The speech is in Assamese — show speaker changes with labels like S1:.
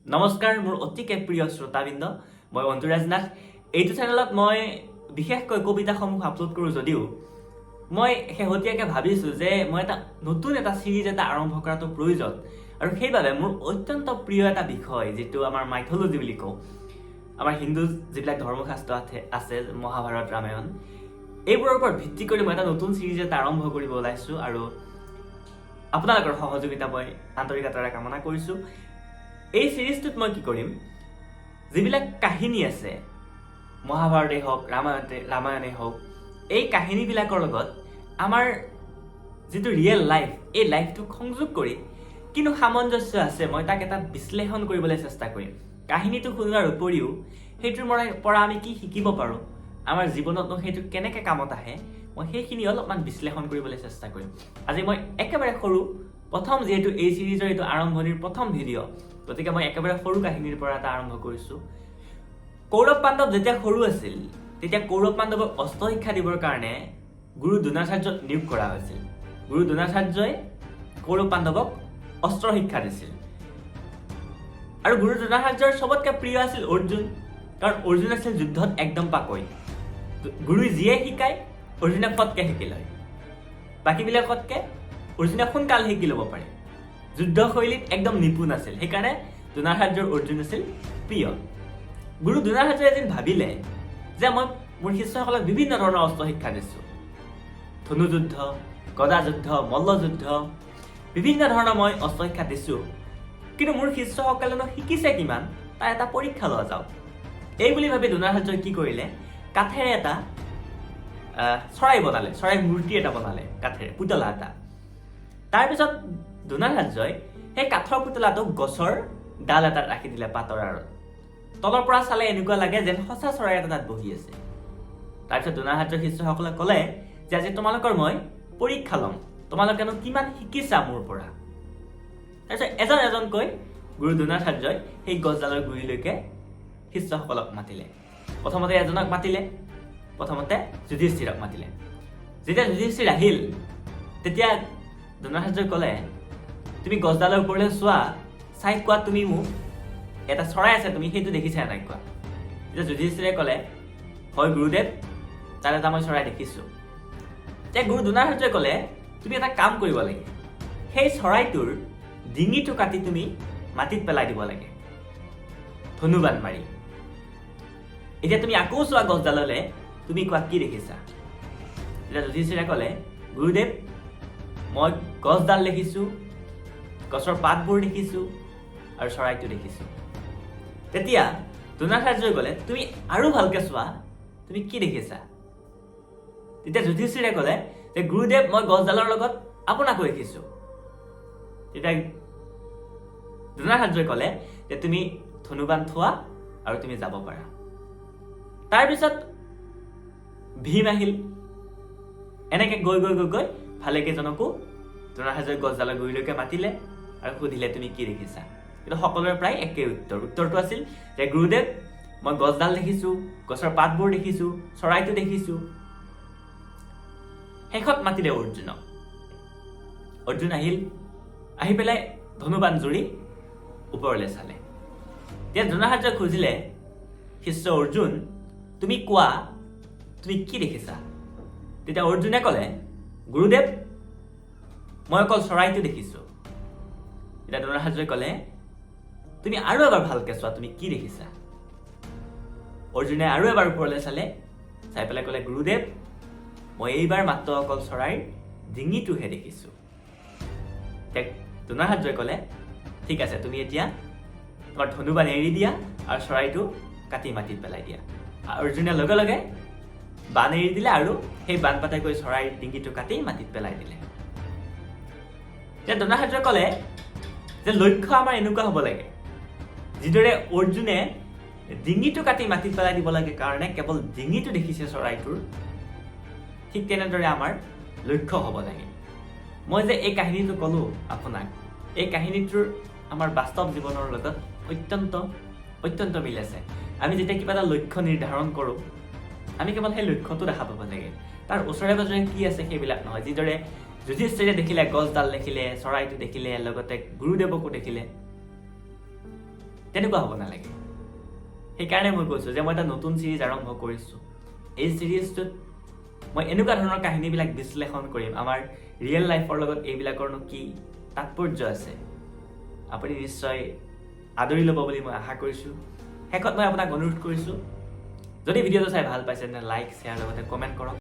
S1: নমস্কাৰ মোৰ অতিকে প্ৰিয় শ্ৰোতাবৃন্দ। মই অন্তুৰাজ নাথ। এইটো চেনেলত মই বিশেষকৈ কবিতাসমূহ আপলোড কৰোঁ যদিও মই শেহতীয়াকৈ ভাবিছোঁ যে মই এটা নতুন এটা ছিৰিজ এটা আৰম্ভ কৰাটো প্ৰয়োজন আৰু সেইবাবে মোৰ অত্যন্ত প্ৰিয় এটা বিষয়, যিটো আমাৰ মাইথলজি বুলি কওঁ, আমাৰ হিন্দু যিবিলাক ধৰ্মশাস্ত্ৰ আছে, মহাভাৰত, ৰামায়ণ, এইবোৰৰ ওপৰত ভিত্তি কৰি মই এটা নতুন ছিৰিজ এটা আৰম্ভ কৰিব ওলাইছোঁ আৰু আপোনালোকৰ সহযোগিতা মই আন্তৰিকতাৰে কামনা কৰিছোঁ। এই ছিৰিজটোত মই কি কৰিম, যিবিলাক কাহিনী আছে, মহাভাৰতেই হওক, ৰামায়ণেই হওক, এই কাহিনীবিলাকৰ লগত আমাৰ যিটো ৰিয়েল লাইফ, এই লাইফটোক সংযোগ কৰি কিনো সামঞ্জস্য আছে, মই তাক এটা বিশ্লেষণ কৰিবলৈ চেষ্টা কৰিম। কাহিনীটো শুনোৱাৰ উপৰিও সেইটোৰ পৰা আমি কি শিকিব পাৰোঁ, আমাৰ জীৱনতনো সেইটো কেনেকৈ কামত আহে, মই সেইখিনি অলপমান বিশ্লেষণ কৰিবলৈ চেষ্টা কৰিম। আজি মই একেবাৰে সৰু, প্ৰথম যিহেতু এই ছিৰিজৰ এইটো আৰম্ভণিৰ প্ৰথম ভিডিঅ', গতিকে মই একেবাৰে সৰু কাহিনীৰ পৰা এটা আৰম্ভ কৰিছোঁ। কৌৰৱ পাণ্ডৱ যেতিয়া সৰু আছিল, তেতিয়া কৌৰৱ পাণ্ডৱক অস্ত্ৰ শিক্ষা দিবৰ কাৰণে গুৰু দ্ৰোণাচাৰ্যক নিয়োগ কৰা হৈছিল। গুৰু দ্ৰোণাচাৰ্যই কৌৰৱ পাণ্ডৱক অস্ত্ৰ শিক্ষা দিছিল আৰু গুৰু দ্ৰোণাচাৰ্যৰ চবতকৈ প্ৰিয় আছিল অৰ্জুন, কাৰণ অৰ্জুন আছিল যুদ্ধত একদম পাকৈত। গুৰুৱে যিয়ে শিকায়, অৰ্জুনে ফটকে শিকি লয়। বাকীবিলাকতকৈ অৰ্জুনে সোনকালে শিকি ল'ব পাৰে। যুদ্ধ শৈলীত একদম নিপুণ আছিল। সেইকাৰণে দ্ৰোণাচাৰ্যৰ অৰ্জুন আছিল প্ৰিয়। গুৰু দ্ৰোণাচাৰ্যই এদিন ভাবিলে যে মই মোৰ শিষ্যসকলক বিভিন্ন ধৰণৰ অস্ত্ৰ শিক্ষা দিছোঁ, ধনুযুদ্ধ, গদা যুদ্ধ, মল্লযুদ্ধ, বিভিন্ন ধৰণৰ মই অস্ত্ৰ শিক্ষা দিছোঁ, কিন্তু মোৰ শিষ্যসকলেনো শিকিছে কিমান, তাৰ এটা পৰীক্ষা লোৱা যাওক। এই বুলি ভাবি দ্ৰোণাচাৰ্যই কি কৰিলে, কাঠেৰে এটা চৰাই বনালে, চৰাই মূৰ্তি এটা বনালে কাঠেৰে, পুতলা এটা। তাৰপিছত দ্ৰোণাচাৰ্যই সেই কাঠৰ পুতলাটোক গছৰ ডাল এটাত ৰাখি দিলে পাতৰ আঁৰত। তলৰ পৰা চালে এনেকুৱা লাগে যেন সঁচা চৰাই এটা তাত বহি আছে। তাৰপিছত দ্ৰোণাচাৰ্যৰ শিষ্যসকলে ক'লে যে আজি তোমালোকৰ মই পৰীক্ষা ল'ম, তোমালোকেনো কিমান শিকিছা মোৰ পৰা। তাৰপিছত এজন এজনকৈ গুৰু দ্ৰোণাচাৰ্যই সেই গছডালৰ গুৰিলৈকে শিষ্যসকলক মাতিলে। প্ৰথমতে এজনক মাতিলে, প্ৰথমতে যুধিষ্ঠিৰক মাতিলে। যেতিয়া যুধিষ্ঠিৰ আহিল, তেতিয়া দ্ৰোণাচাৰ্যই ক'লে, তুমি গছডালৰ ওপৰলৈ চোৱা, চাই কোৱা তুমি মোক, এটা চৰাই আছে, তুমি সেইটো দেখিছা নাই কোৱা। তেতিয়া যুধিষ্ঠিৰে ক'লে, হয় গুৰুদেৱ, তাত এটা মই চৰাই দেখিছোঁ। তেতিয়া গুৰু দ্ৰোণাচাৰ্যই ক'লে, তুমি এটা কাম কৰিব লাগে, সেই চৰাইটোৰ ডিঙিটো কাটি তুমি মাটিত পেলাই দিব লাগে ধনুবাণ মাৰি। এতিয়া তুমি আকৌ চোৱা গছডাললৈ, তুমি কোৱা কি দেখিছা। তেতিয়া যুধিষ্ঠিৰে ক'লে, গুৰুদেৱ, মই গছডাল দেখিছোঁ, গছৰ পাতবোৰ দেখিছোঁ আৰু চৰাইটো দেখিছোঁ। তেতিয়া দ্ৰোণাচাৰ্যই ক'লে, তুমি আৰু ভালকে চোৱা, তুমি কি দেখিছা? তেতিয়া যুধিষ্ঠিৰে ক'লে যে গুৰুদেৱ, মই গছডালৰ লগত আপোনাকো দেখিছোঁ। তেতিয়া দ্ৰোণাচাৰ্যই ক'লে যে তুমি ধনুবাণ থোৱা আৰু তুমি যাব পাৰা। তাৰপিছত ভীম আহিল। এনেকে গৈ গৈ গৈ গৈ ভালেকেইজনকো দ্ৰোণাচাৰ্যই গছডালৰ গুৰিলৈকে মাতিলে আৰু সুধিলে, তুমি কি দেখিছা? কিন্তু সকলোৰে প্ৰায় একেই উত্তৰ। উত্তৰটো আছিল যে গুৰুদেৱ, মই গছডাল দেখিছোঁ, গছৰ পাতবোৰ দেখিছোঁ, চৰাইটো দেখিছোঁ। শেষত মাতিলে অৰ্জুনক। অৰ্জুন আহিল। আহি পেলাই ধনুবাণ জুৰি ওপৰলৈ চালে। তেতিয়া দ্ৰোণাচাৰ্যই খুজিলে, শিষ্য অৰ্জুন, তুমি কোৱা, তুমি কি দেখিছা? তেতিয়া অৰ্জুনে ক'লে, গুৰুদেৱ, মই অকল চৰাইটো দেখিছোঁ। তেতিয়া দ্ৰোণাচাৰ্যই ক'লে, তুমি আৰু এবাৰ ভালকে চোৱা, তুমি কি দেখিছা? অৰ্জুনে আৰু এবাৰ ওপৰলৈ চালে। চাই পেলাই ক'লে, গুৰুদেৱ, মই এইবাৰ মাত্ৰ অকল চৰাইৰ ডিঙিটোহে দেখিছোঁ। তেতিয়া দ্ৰোণাচাৰ্যই ক'লে, ঠিক আছে, তুমি এতিয়া তোমাৰ ধনুবাণ এৰি দিয়া আৰু চৰাইটো কাটি মাটিত পেলাই দিয়া। অৰ্জুনে লগে লগে বাণ এৰি দিলে আৰু সেই বাণ পাতে গৈ চৰাইৰ ডিঙিটো কাটি মাটিত পেলাই দিলে। এতিয়া দ্ৰোণাচাৰ্যই ক'লে যে লক্ষ্য আমাৰ এনেকুৱা হ'ব লাগে, যিদৰে অৰ্জুনে ডিঙিটো কাটি মাটিত পেলাই দিব লাগে কাৰণে কেৱল ডিঙিটো দেখিছে চৰাইটোৰ, ঠিক তেনেদৰে আমাৰ লক্ষ্য হ'ব লাগে। মই যে এই কাহিনীটো ক'লোঁ আপোনাক, এই কাহিনীটোৰ আমাৰ বাস্তৱ জীৱনৰ লগত অত্যন্ত অত্যন্ত মিল আছে। আমি যেতিয়া কিবা এটা লক্ষ্য নিৰ্ধাৰণ কৰোঁ, আমি কেৱল সেই লক্ষ্যটো দেখা পাব লাগে, তাৰ ওচৰে পাজৰে কি আছে সেইবিলাক নহয়। যিদৰে যুধিষ্ঠিৰে দেখিলে, গছডাল দেখিলে, চৰাইটো দেখিলে, লগতে গুৰুদেৱকো দেখিলে। তেনেকুৱা হ'ব নালাগে। সেইকাৰণে মই কৈছোঁ যে মই এটা নতুন ছিৰিজ আৰম্ভ কৰিছোঁ। এই ছিৰিজটোত মই এনেকুৱা ধৰণৰ কাহিনীবিলাক বিশ্লেষণ কৰিম, আমাৰ ৰিয়েল লাইফৰ লগত এইবিলাকৰনো কি তাৎপৰ্য আছে। আপুনি নিশ্চয় আদৰি ল'ব বুলি মই আশা কৰিছোঁ। শেষত মই আপোনাক অনুৰোধ কৰিছোঁ, যদি ভিডিঅ'টো চাই ভাল পাইছে, তেন্তে লাইক, শ্বেয়াৰ, লগতে কমেণ্ট কৰক।